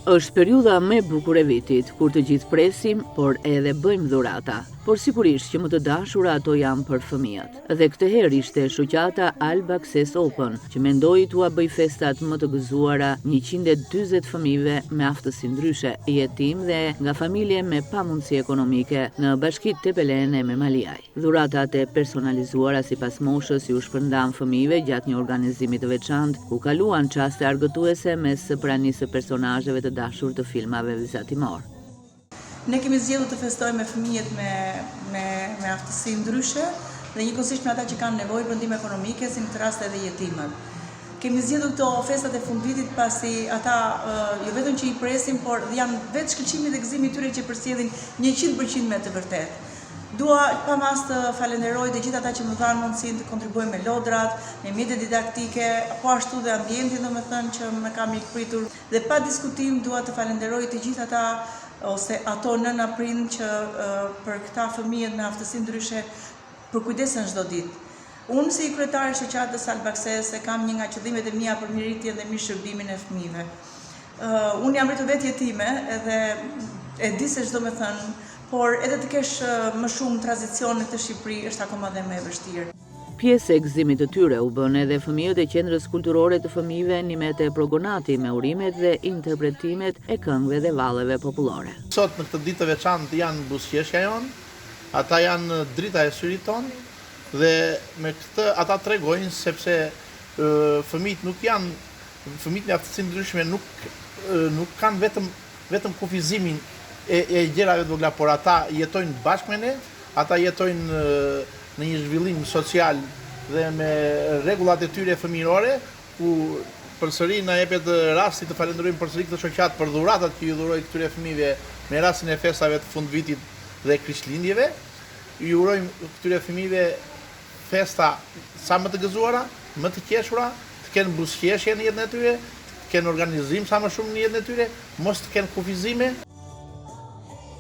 Është periudha më e bukur e vitit, kur të gjithë presim, por edhe bëjmë dhurata. Por sigurisht që më të dashura ato janë për fëmijët. Dhe këtë herë ishte shoqata Alb Access Open, që mendoi t'ua bëjë festat më të gëzuara 140 fëmijëve me aftësi ndryshe, jetimë dhe nga familje me pamundësi ekonomike në bashkitë Tepelenë e Memaliaj. Dhuratat e personalizuara sipas moshës iu shpërndanë fëmijëve gjatë një organizimi të veçantë, ku kaluan çaste argëtuese mes pranisë së personazheve të dashur të filmave vizatimorë. Ne kemi zgjedhur të festojmë me fëmijët me me me aftësi ndryshe dhe njëkohësisht me ata që kanë nevojë për ndihmë ekonomike, si në këtë rast edhe jetimët. Kemi zgjedhur këto festat e fundvitit pasi ata jo vetëm që i presin, por janë vetë shkëlqimi dhe gëzimi i tyre që përcjellin 100% me të vërtetë. Dua pa masë të falenderoj të gjithë ata që më dhanë mundësinë të kontribuoj me lodrat, me mjete didaktike, po ashtu dhe ambientin domethënë që më ka mirëpritur dhe pa diskutim dua të falenderoj të gjithë ata ose ato nëna prind që për këta fëmijët me aftësi ndryshe përkujdesen çdo ditë. Unë si kryetare e shoqatës Alb Access e kam një nga qëllimet e mia për mirërritjen dhe mirëshërbimin e fëmijëve. Unë jam rritur vetë jetime edhe e di se ç'do me thënë, por edhe të kesh më shumë tranzicion në këtë Shqipëri është akoma dhe më e vështirë. Pjesë e gëzimit të tyre u bënë edhe fëmijët e Qendrës Kulturore të Fëmijëve Nimete Progonati me urimet dhe interpretimet e këngëve dhe valleve popullore. Sot në këtë ditë të veçantë janë buzëqeshja jonë, ata janë drita e syrit tonë dhe me këtë ata tregojnë sepse fëmijët nuk janë fëmijët me aftësi ndryshme nuk nuk kanë vetëm vetëm kufizimin e, e gjërave të vogla, por ata jetojnë bashkë me ne, ata jetojnë në një zhvillim social dhe me rregullat e tyre fëmijërore, ku përsëri na jepet rasti të falenderojmë përsëri këtë shoqatë për dhuratat që i dhuroi këtyre fëmijëve me rastin e festave të fundvitit dhe Krishtlindjeve. Ju urojmë këtyre fëmijëve festa sa më të gëzuara, më të qeshura, të kenë buzëqeshje në jetën e tyre, të kenë organizim sa më shumë në jetën e tyre, mos të kenë kufizime.